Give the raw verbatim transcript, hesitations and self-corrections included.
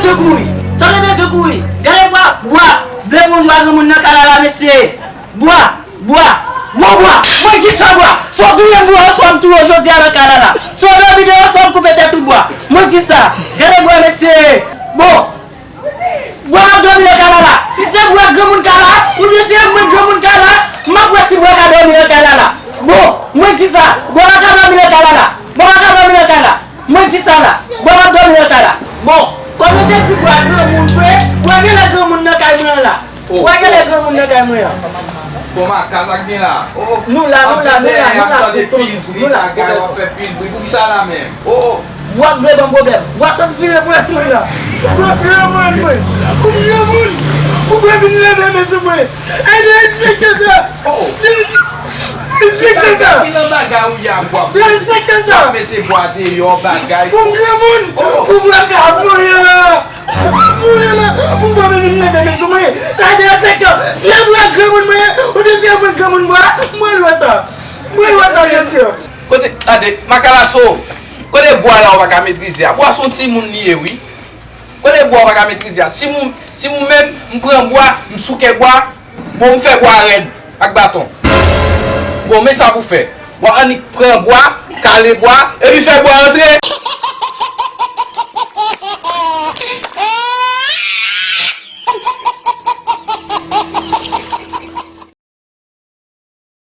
Bezwen kouri. Sa w te bezwen kouri. Gade bwa, bwa. Vle pran bwa granmoun nan kay la la, mesye. Bwa, bwa. Bon bwa. Mwen di sa bwa. Sa w touye m bwa, sa w ap touye w jodi a nan kay la la. Sa w dòmi deyò, sa w ap koupe tèt tout bwa. Mwen di sa. Gade bwa, mesye. Bon. Bwa m ap dòmi nan kay la la. Si se bwa granmoun kay la, oubyen se mwen granmoun kay la, m ap wè si bwa ka dòmi nan kay la la. Bon, mwen di sa. Bwa pa ka dòmi nan kay la la. Bwa pa ka dòmi nan kay la. Mwen di sa la. Bwa m ap dòmi nan kay la. Bon, kòm yo te di bwa granmoun vre, bwa genlè granmoun nan kay mwen an la. Bwa genlè granmoun nan kay mwen an. Bon, Maka, sa k gen la? Oh, nou la, nou la, nou la, nou la, tonton. Nou la, bagay, w ap fè pil bri. Poukisa la menm? Oh, oh. Bwa vle ban m pwoblèm. Bwa sot vire pran mwen la. Bwa vire pran mwen. Ou granmoun. Ou pa vin leve men sou mwen. Ay, derespekte sa. Oh. Derespekte sa. Ki nan bagay ou ye a, bwa? Derespekte sa. W ap mete bwa deyò, bagay. Pou m granmoun. Oh. Pou bwa ka voye la. Pou bwa vin leve men sou mwen. Sa derespekte. Si e bwa granmoun mwen, oubyen si e mwen granmoun bwa, mwen lwe sa. Mwen lwe sa, jodi a. Kote, gade, Makalaso, kote bwa la ou pa ka metrize a? Bwa se yon timoun li ye, wi. Kote bwa ou pa ka metrize a? Si mwen, si mwen menm, m pran bwa, m souke bwa, bon, m fè bwa rèd ak baton. Bon, men sa pou fè. W a annik pran bwa, kale bwa, epi fè bwa antre.